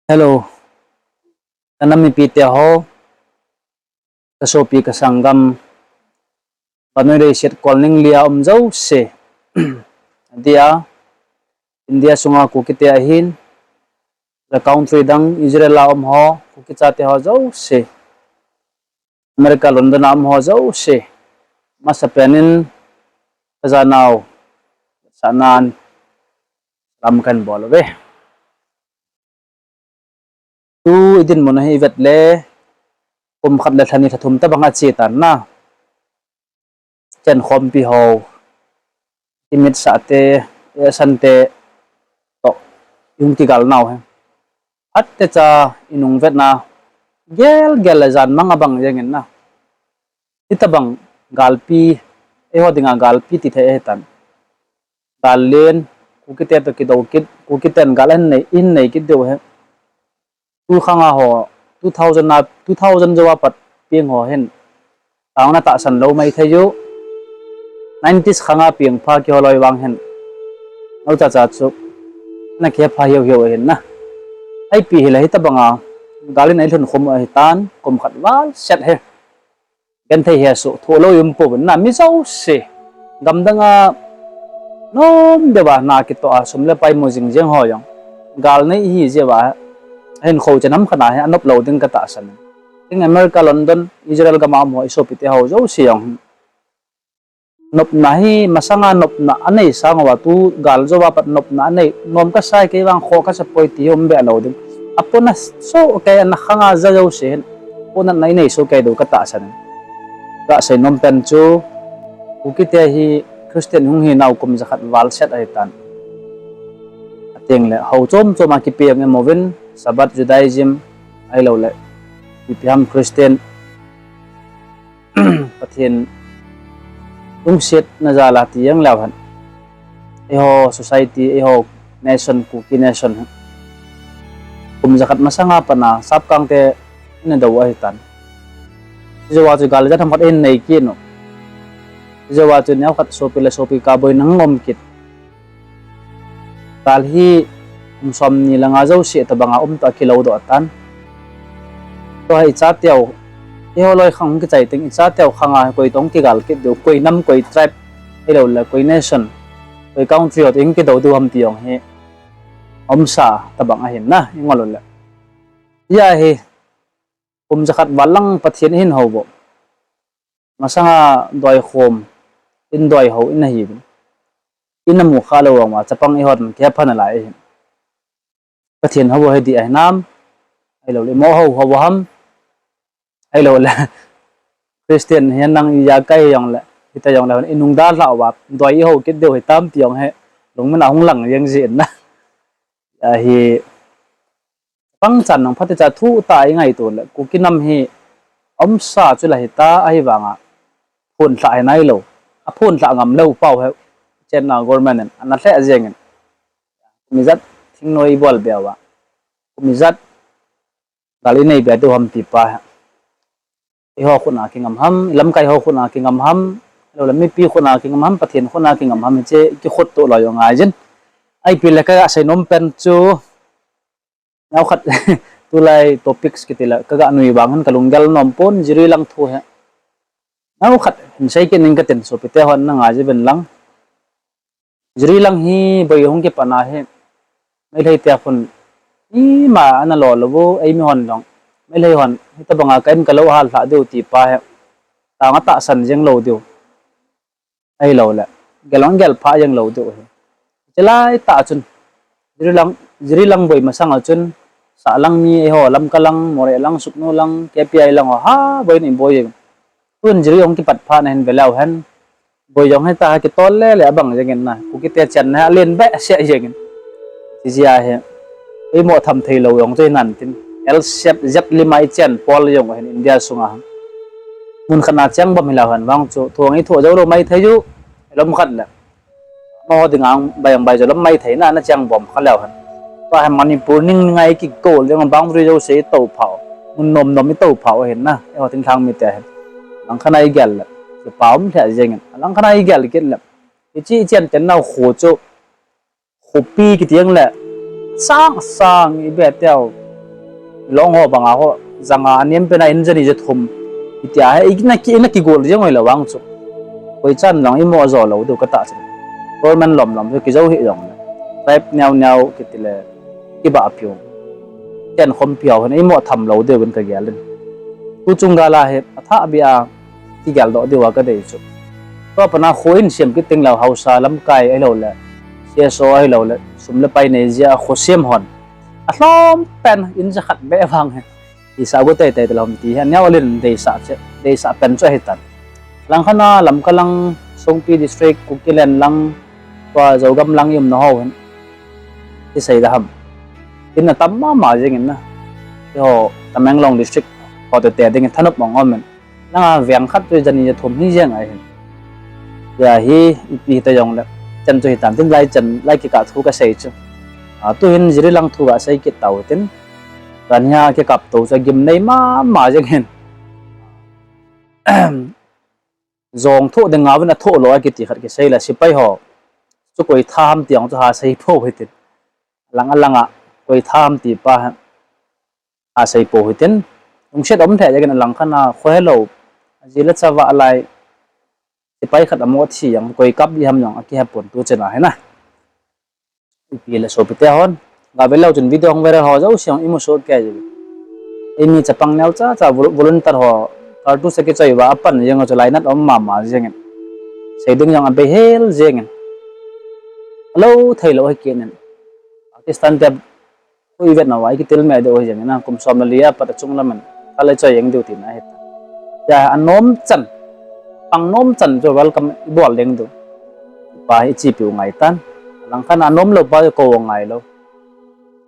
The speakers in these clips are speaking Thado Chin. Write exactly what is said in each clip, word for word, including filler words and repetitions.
Hello. Ka nam mipi te ho, ka sopi ka sanggam, vannoi leiset kolning lia um jouse. Adia, India sunga Kuki te ahin, the country dang Israel a um ho, Kuki chate ho jouse. America, London a um ho jouse. Masapen in ka janau, sanan, lam kan bol ve. Tu i dinmun hi i vet le, kum khat le lha ni lha thum tabang a che tan na. Chen khompi ho, i mit sah te, i san te, toh, i hung kigal nau hi. Phat te cha i nung vet na, gel gel le jan mang a bang jeng in na. Hitabang galpi, eiho dinga galpi ti thei ahi tan. Gal len, Kuki te toh kido kit, Kuki ten gal an nei, in nei kit deu he. Tu khanga ho, two thousand na, two thousand jou a pat pieng ho hin. Tang na tahsan lou mai thei u. Nineties khanga pieng pha kiho loi vang hin. Nau cha cha chu. Na kipha hiu hiu ahin na. Ai pi hi la hitabanga. Gal in ai lhun khum ahi tan, kum khat val set he. Genthei he su, thu lou i um pouvin na mi jouse. Gamdang a nom deuva na kitoh a sum le pai mu jing jeng ho jong. Gal nei hi jeh uva, hin kho chen ham khat a hi, anop lou ding ka tahsan. Tin America, London, Israel gam a um ho, i sopi te ho jouse jong. Nopna hi, masanga nopna anei sang uva tu gal jou a pat nopna anei, nom ka sai kei vang kho ka sa poi ti um be lou ding. Apona so kei ana khanga ja jouse hin. Pona nei nei so kei dou ka tahsan. Ka sei nom pen chu, Kuki te hi Christian hung hi nau kum jakhat val set ahi tan. Ateng le, ho chom chom a kipiang em uvin, Sabbath, Judaism, ahilou le, ipi ham Christian, Pathen lungsetna jal a ti jeng leu hen. Eiho society, eiho nation, Kuki nation hi. Kum jakhat masanga pat a, sapkang te ina dou ahi tan. Jou a chu gal jat ham khat in nei kit nu. Jou a chu neo khat sopi le sopi ka boina hung um kit. Gal hi kum som ni langa jouse tabang a um toh a kilou doh tan. Tua hi i chateu, eiho loi khang hung kichai teng, i chateu khanga koi toh hung kigal kit deu, koi nam, koi tribe, ahilou le, koi nation, koi country ho toh hung kido deu ham ti jong hi. Umsa tabang ahin na, i ngol u le. Hia hi, kum jakhat val lang Pathen i hin hou bou. Masanga doi khom, in doi ho, in ahi uvin. In amu kha lou vang uva, chapang i hon, kei pha nalai ahin. Pathen hou bou hi dih ahi nam, ahilou le, mo ho, ho ham, ahilou le. Christian hi nang i ja kai jong le, hita jong le, i nung dalha uva, doi i hou kit deu hi tam ti jong hi, lungmin a hung lang jeng jin na. Ahi, pangchan nang phatecha thu ta i ngaito le, Kuki nam hi umsa chu la hita ahi vanga, phun thlah hi nailou, aphun thlah ngam lou pau hi, chenna government in, ana lheh jeng in. Kum ijat thingnoi i bol beh uva, kum ijat gal i nei beh deu ham ti pa hi. Eiho khut a kingam ham, i lamkai ho khut a kingam ham, lou le mipi khut a kingam ham, Pathen khut a kingam ham, hiche kikhut toh loi u ngai jin. Ipi le ka ga sei nom pen chu, neo khat, tulai topics kiti le, ka ga nui vang hin ka lunggel nom pon, Jiribam lang thu hi. Neo khat, hin sei kit ning ka tin, sopi te hon na ngai ji uvin lang. Jiribam lang hi boi hung kipat na hi, Meitei te khun, ima ana lo lou u, eimi hon jong. Meitei hon, hitabanga ka in ka lou hal lhah diu ti pa hi, tang a tahsan jeng lou diu. Ahilou le, gel hung gel pha jeng lou diu hi. Chulai tah chun, Jiribam lang, Jiribam lang boi masang a chun, Sahlang mi eiho, Lamka lang, Moreh lang, Sugnu lang, K P I lang ho, ha, boi ni boi jeng. Tun Jiribam hung kipat phat na hin ve leu hen. Boi jong hita ha kitol le le abang jeng in na. Kuki te chenna hi alen behseh jeng in. Hijeh a hi. Eimo tham thei lou jong chu hinan tin. L shape Z lim a i chen pol jong hin India sunga. Mun khat na cheng bom hi leu hen vang chu. Thu hung i thoh jou lou mai thei u. Lom khat le. Amaho dinga bai ang bai jo lam mai thei na, na cheng bom kha leu hen. Tua hi Manipur ning ning a i kigol jong boundary jouse i tou phau. Mun nom nom i tou phau ahin na. Eiho thinglhang mite hin. Lang khat na i gel le. Kipa um lheh jeng in. Lang khat na i gel kit le. Hiche i chen chen nau kho chu. Khopi kiti jeng le. Sang sang i be teu. Long ho banga ho, janga anem pena in jani jathum. Itia he, ina ki, ina kigol jeng oi lou vang chu. Koi chan jong imo jo lou diu katah chu. Government lom lom chu kijou hi jong le. Tribe neo neo kitile, kibah piu. Ken khompi ho hin imo tham lou diu in kagel in. Tu chung gal a hi, athah bia, kigel doh diu a kadei chu. Tua pana kho in siam kit ting lou haosa lamkai ahilou le. C S O ahilou le, sum le pai nei jia kho siam hon. Alhom pen in jakhat beh vang hi. Deisah go teitei te lom ti hi, aneo lin deisah che, deisah pen chu ahi tan. Langkhat a Lamka lang, Songpi District, Kukiland lang, tua Zogam lang i umna ho hin. Ti sei da ham. In atam mama jeng in na. Eiho, Tamenglong District, ho te te ding in thanop mong om in. Langa veng khat chu jani jathum hi jeng ahi. Tia hi, ipi hita jong le. Chan chu hitan tin lai chan, lai kikah thu kasei chu. A, tu hin Jiribam lang thu kasei kit tau tin. Tua hi a kikap to chu gimnei mama jeng hin. Jong thoh ding ngau vin athoh lou a kiti khat kisei la sipai ho. Chu koi tha ham ti jong chu ha sei po hitin. Alang alang a koi tha ham ti pa ha sei po hitin. Lungset om thei jeng in alang khat a kho helou. Aji le chava lai. Sipai khat amo thi jong koi kap di ham jong akihe pon tu chen a hi na. Ipi le sopi te hon. Ga ve lou chun video hung viral ho jouse jong imu soh kei ji. Eimi chapang neo cha cha vol-, volunteer ho. Kartu sa kichoi va apan jeng chu lainat om mama jeng in. Sei ding jong abei hel jeng in. Alo thei lou hi kit in. Pakistan te hui vet na vai kitil me de oi jeng in a kum som le li a pat achung lam in. Kale choi jeng diu tin ahi. Tia anom chan. Pang nom chan chu welcome ibol ding diu. Pa hi ichi piu ngai tan. Alang khat a nom lou pa ko ngai lou.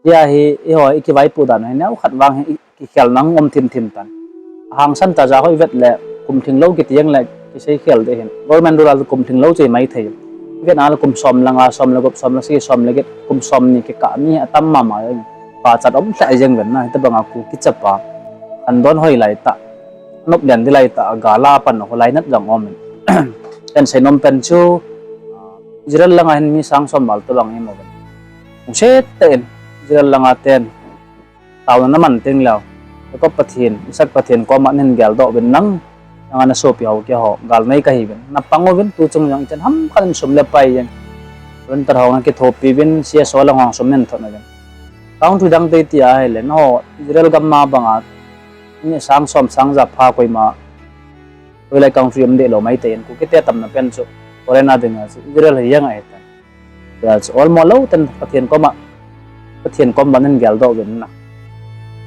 Tia hi, eiho, ikivaipoh dan hi neo khat vang hi, i, kikhel nang om thim thim tan. Ahangsan ta ja ho ivet le, kum thing lou kiti jeng le, kisei khel de hin. Government rural kum thing lou chu imai thei. Ivet na le kum som le nga, som le gup, som le sagi, som le get, kum som ni kikah mi atam mama jeng. Pachat om lheh jeng ven na, hitabang a Kuki chapa. Khandon hoi lai ta. Nop lian di lai ta, gala pan ho lainat jong om in. Ten sei nom pen chu, Israel langa hin mi sang som val tobang hi mo ven. Hung se te in, Israel langa ten. Taona na man teng leu. Jacob Pathen, Isaac Pathen koma nahin geldoh uvin lang. Nang ana sopi ho keiho, galnei kahi uvin. Na pang uvin, tu chung jong ichan ham khat in sum le pai jeng. Volunteer ho na kithopi uvin, C S O lang hung sum nahin thot uvin. Country dang te tia ahile, nangho, Israel gam ma banga, mi sang som sang ja pha koima. Hoilai country um deh lou mai te in, Kuki te tamna pen chu, foreign a dinga chu, Israel hi jeng ahi tan. Tia chu olmo lou ten Pathen koma, Pathen kom bang in geldoh uvin na.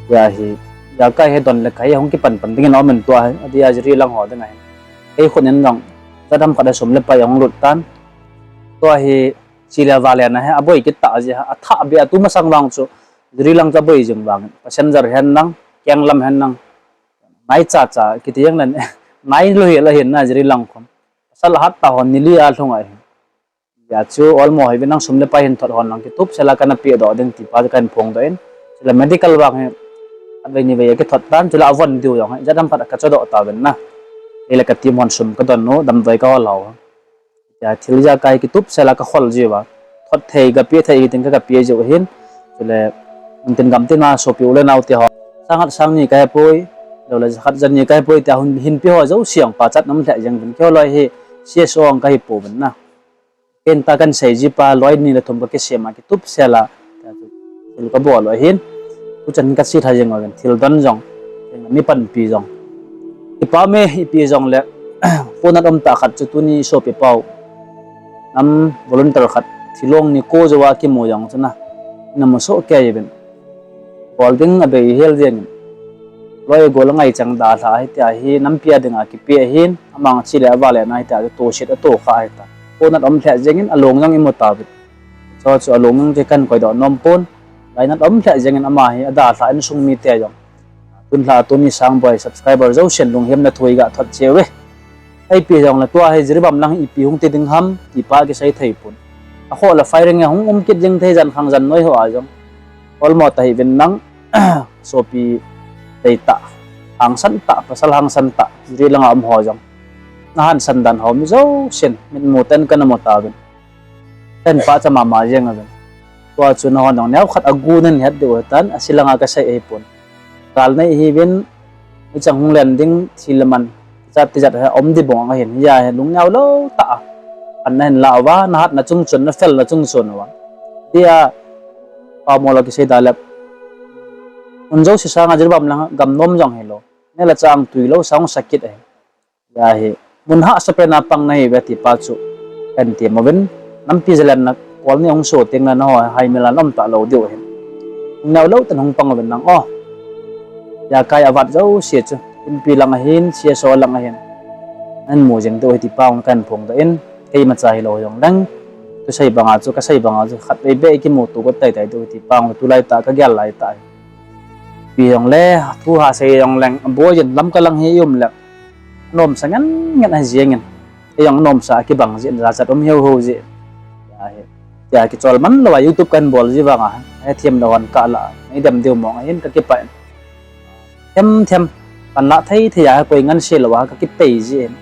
Tia hi, ijakai hi don le kai hung kipan pan dingin aum in tua hi, adia Jiribam lang ho dinga hi. Kei khut in jong, jat ham khat a sum le pai ahung lut tan. Tua hi, chi le va le na hi, aboi kit ta ji ha, athah bia tu masang vang chu, Jiribam lang chu aboi jing vang, passenger hen lang, keng lam hen lang. Nai cha cha, kiti jeng le, nai lou hi la hin na Jiribam lang khom. Pasal hat ta hon ni li a lhung ahi. Tia chu olmo hi vin nang sum le pai hin thot hon lang kitup sela kana pe doh ding ti pa chu kahin phongdoh in. Chule medical vang hi khatvei nivei akithot tan, chule avon diu jong hi jat ham khat a kachodoh tauvin na. Eile ka team hon sum kadon u, damdoi kahol hou. Tia thil ijakai kitup sela kakhol jiuva. Thot thei, kape thei hitin ka, kape jiu ahin. Chule, mun tin gam tin a sopi u le nao te ho. Sang khat sang ni kahepoi, lou le ja khat ja ni kahepoi, tia hin, hinpe ho jouse jong pachat nom lheh jeng uvin, keiho loi hi C S O jong kahi pouvin na. Ken ta kan sei ji pa loi ni le thum kakisem a kitup sela, tia chu thil kabol u ahin. Tuchan kasei lha jeng uvin, thil don jong, mi panpi jong. Kipa me, ipi jong le, ponat um tah khat chu tuni sopi pau. Nam volunteer khat, thilong ni ko jouva kimu jong chu na. Namu soh kei uvin. Bol ding abei hel jeng in. Loi gol angai chang dalha ahi tia hi nampi a dinga kipe ahin, amang chi le ava le na ahi tia chu toset atoh kha ahi ta. Ponat um lheh jeng in along jong imu tauvin. Chu chu along jong chu kahin koidoh nom pon. Lainat um lheh jeng in ama hi adalha insung mite jong. Tunlha tuni Sangboi subscriber jousen lunghemna thu iga thot cheh uve. Ipi jong le tua hi Jiribam lang ipi hung ti ding ham, ti pa kisei thei pon. Akhoh le firing a hung um kit jeng thei jan khang jan noi ho a jong. Olmo ta hih uvin lang, sopi tei tah, hangsan tah, pasal hangsan tah, Jiri langa um ho jong. Na hangsan dan ho mi jousen, mitmu ten kana mu tauvin. Ten pachat mama jeng uvin. Tua chu nahon jong neokhat agu nahin het diu ahitan, ase langa kasei ahi pon. Gal nei hiuvin, ichang hung len ding thil le man, chat tijat hi aum ding bang ahin, hia hi lungneo lou tah a. Pan nahin lah uva, nahatna chung chun, nafelna chung chun uva. Tia, pamol a kisei da le. Mun jouse sanga Jiribam lang gam nom jong hilou. Neh le chah a tui lou sang sakit ahi. Hia hi, mun hahsa pen a pang nahiuve ti pa chu kahin tem uvin, nampi jalenna kol ni hung so teng le naho haimil a na um talou diu ahin. Lungneo lou tah in hung pang uvin lang o. Ijakai avat jouse chu, Inpi lang ahin, C S O lang ahin, nahin mu jing diu ahi ti pa jong kahin phongdoh in, keimacha hilou jongleng, thusei banga chu, kasei banga chu, khatvei beh kimuto got teitei diu ahi ti pa jong tulai tah kagel lai tah ahi. Ipi jongle, thu hasei jongleng, aboi jin Lamka lang hi i um le, anomsa ngen ngen ahi jengin. Kei jong anomsa kibang jeh in jachat um heuheu jeh. Tia hi, tia kichol man lou a YouTube kahin bol ji vanga, hethem lou hon kalah a, nei dem diu mong ahin kakipah in. Themthem, panlah thei thei a koi nganse lou a kakipei jeh in.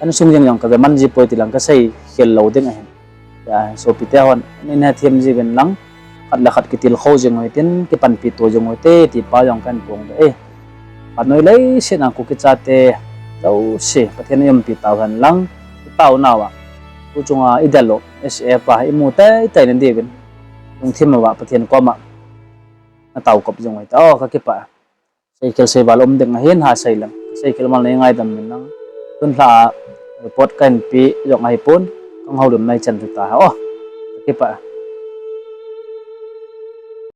Insung jeng jong kave man ji poi ti lang kasei khel lou ding ahin. Tia, sopite hon, nei hethem jiuvin lang, khat le khat kitilkhou jing u hitin, kipanpi to jing u hite, ti pa jong kahin phongdoh e. Phatnoi leiset a Kuki chate jouse, Pathen in eiumpi tauhen lang, itaonauva, tu chunga idel u, S A F pa, imu teitei na diuvin, lungthim uva Pathen koma natao kop jing u hite, o, kakipah. Seikhel seival um ding ahin, hasei leng, seikhel mal nei ngaidam uvin lang, tunlhah a report kahin pe jong ahipon, kahoulim nai chan chu ta, o, kakipah.